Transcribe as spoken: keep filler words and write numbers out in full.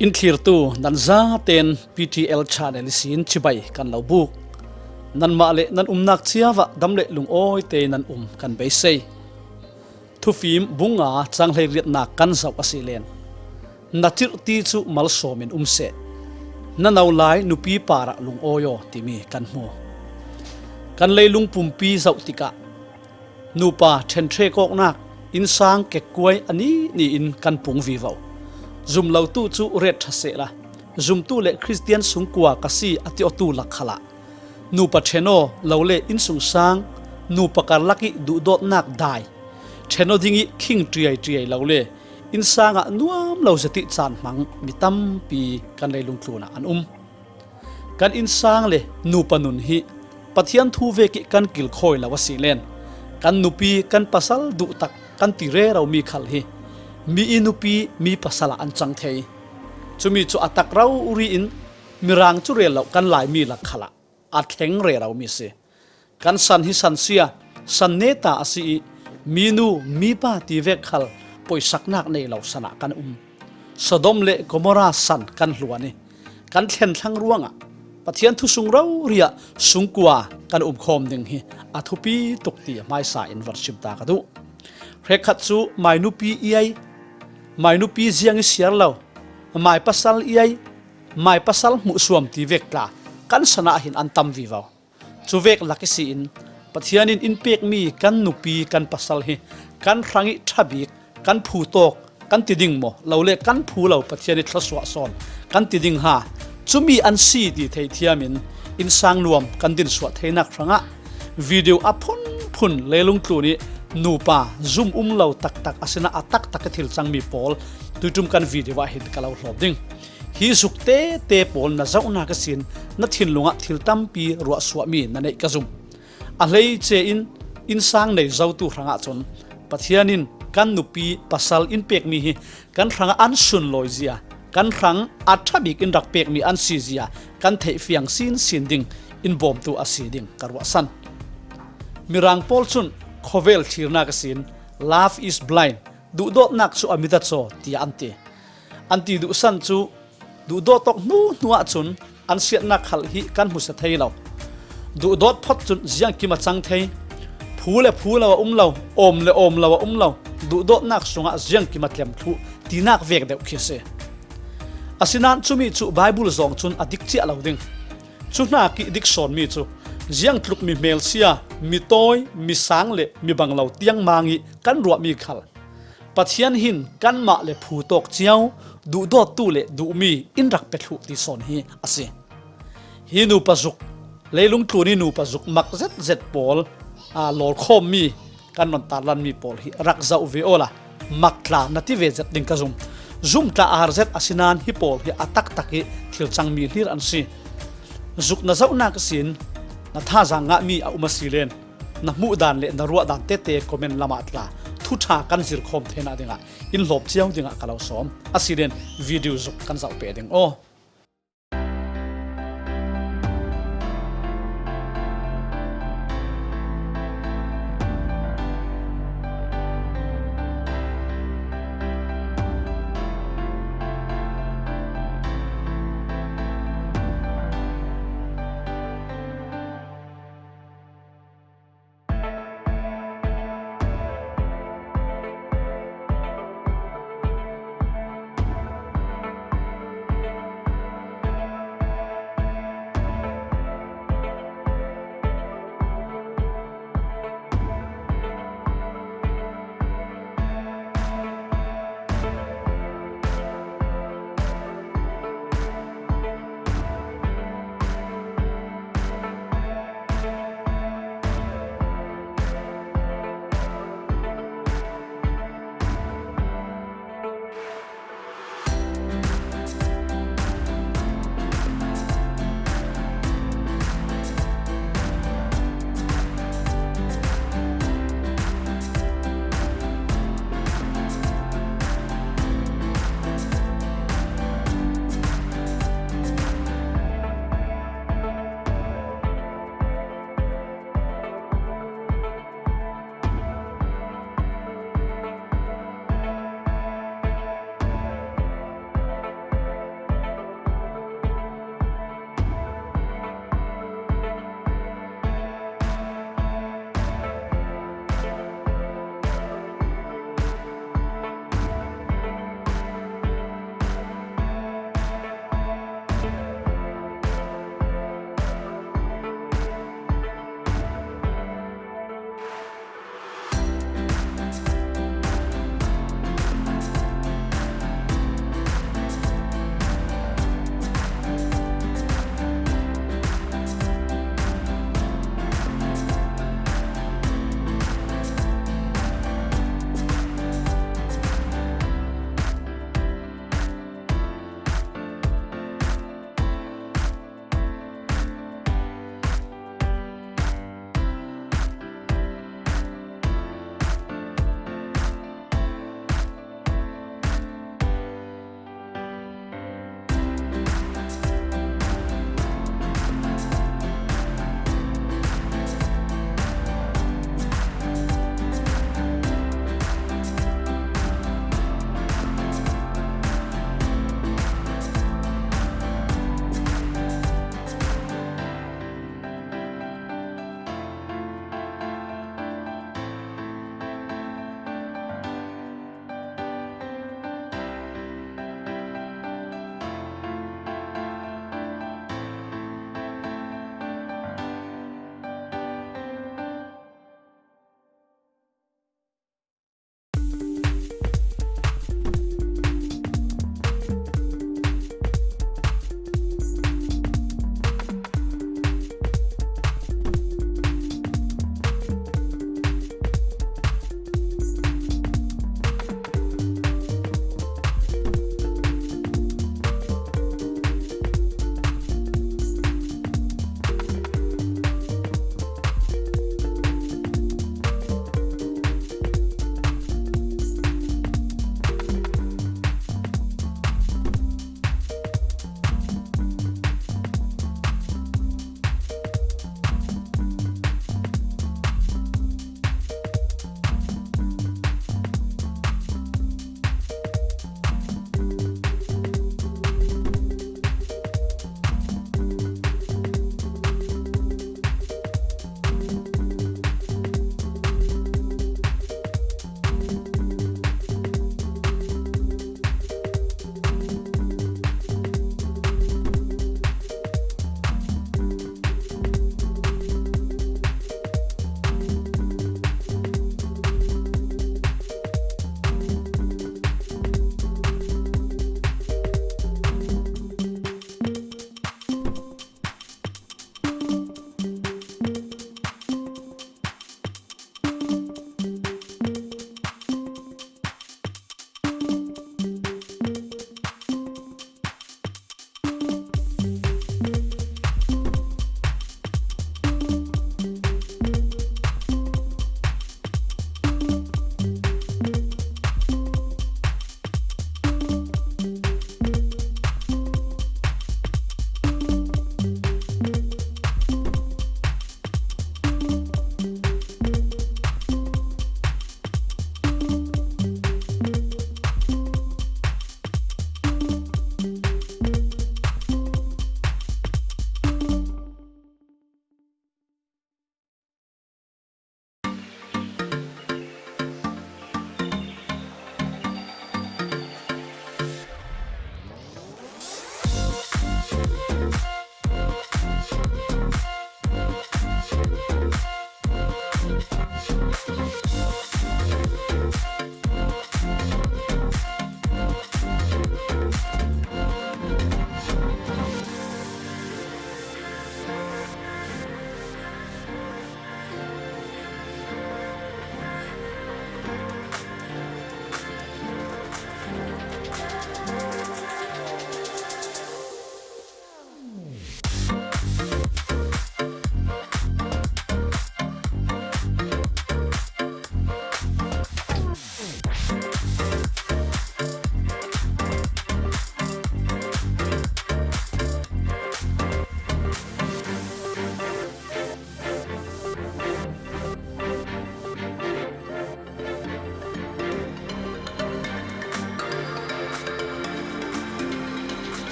In thlirtu nan zaten P T L channel ihsin chibai kan lo buk. Nanmah le nan umnak ciauah dam le lungawite nan um kan beisei. Thufim bung nga cang hleiriatnak kan zoh a si len, "Na cirhti cu malsawm in um seh, na no lai nupi parah lungawi aw," timi kan hmu. Kan leilung pumpi zoh tikah nupa ṭhenṭhek awknak innsang kekkuai a ni ni in kan pung vivo. Zum lotu cu ret ṭha sehla, zumtu le Khristian sungkua ka si a ti awtu lak khalah nupa ṭhen aw lo le innsungsang, nupa karlak ih duhdawtnak dai, ṭhen aw ding ih khing ṭiaiṭiai lo le innsang ah nuam lo zet ih caan hmang mi tampi kan leilung tlunah an um. Kan innsang le nupa nun hi Pathian thu vek ih kan kilkhawi lo a si len, kan nupi kan pasal duhtak kan ti reromi khal hi mi ih nupi mi pasal ah an cang thei. Cumi cu a tak rori in Mirang cu rel lo kan Laimi lak khalah a thleng reromi si. Kan san hi san sia, san neta a si ih, minu mipa ti vek khal poisaknak nei lo san ah kan um. Sodom le Gomorrah san kan hluan ih, kan thlenthlang ruangah Pathian thu sung rori ah sungkua kan umkhawm ding hi a thupi tuk ti hmaisa in van sim ta ka duh. Hrekkhat cu mai nupi iai, mai nupi ziang ih siar lo, mai pasal iai, mai pasal hmuhsuam ti vek tla kan san ah hin an tam vivo. Cuvek lak ihsi in Pathian in in pekmi kan nupi kan pasal hi kan hrang ih ṭha bik, kan phu tawk kan ti ding maw, lo le kan phu lo Pathian ih thlawsuah sawn kan ti ding ha, cumi an si ti thei thiam in innsang nuam kan dinsuah theinak hrangah video a phunphun leilung tlun ih nupa zum um lo taktak a sinah a taktak ih thil cangmi pawl tuiṭum kan video ah hin ka lo hlawm ding. Hi zuk tete pawl na zohnak ihsin na thinlung ah thil tampi ruahsuahmi na neih ka zum. A hleice in innsang nei zotu hrangah cun Pathian in kan nupi pasal in pekmi hi kan hrangah an sunlawi zia, kan hrang a ṭha bik in rak pekmi an si zia kan theih fiang sinsin ding in bawmtu a si ding ka ruahsan. Mirang pawl cun khawvel thlirnak ihsin "Love is blind," duhdawtnak cu a mit a caw, tiah an ti. An ti duhsan cu duhdawt awk hnu hnu ahcun an siatnak khal hi kan hmusia thei lo. Duhdawt phot cun ziangkim a cang thei. Phu le phu lo a um lo, awm le awm lo a um lo, duhdawtnak sungah ziangkim a tlem thluh tinak vek deuh khi a si. Asinain cumi cu Baibal zawng cun a dik ciah lo ding. Cu hnak ih dik sawnmi cu ziangtluk mi hmelsia, mi tawi, mi sang le mi bang lo tiang mang ih kan ruahmi khal Pathian hin kanmah le phu tawk cio, duhdawttu le duhmi in rak pe thluh ti sawn hi a si. Hi nupa zuk, leilung tlun ih nupa zuk mak zetzet pawl, aa, lawlkhawmmi kan non tarlanmi pawl hi rak zoh ve awla mak tla na ti ve zet ding ka zum. Zum tla a har zet asinain hi pawl hi a taktak ih thil cangmi hlir an si. Zuk na zohnak ihsin na thazaang ngahmi a um a si len, na hmuh dan le na ruah dan tete comment lamah tla thuṭha kan zirkhawm theinak dingah in hlawp cio dingah ka lo sawm. A si len video zuk kan zoh peh ding aw.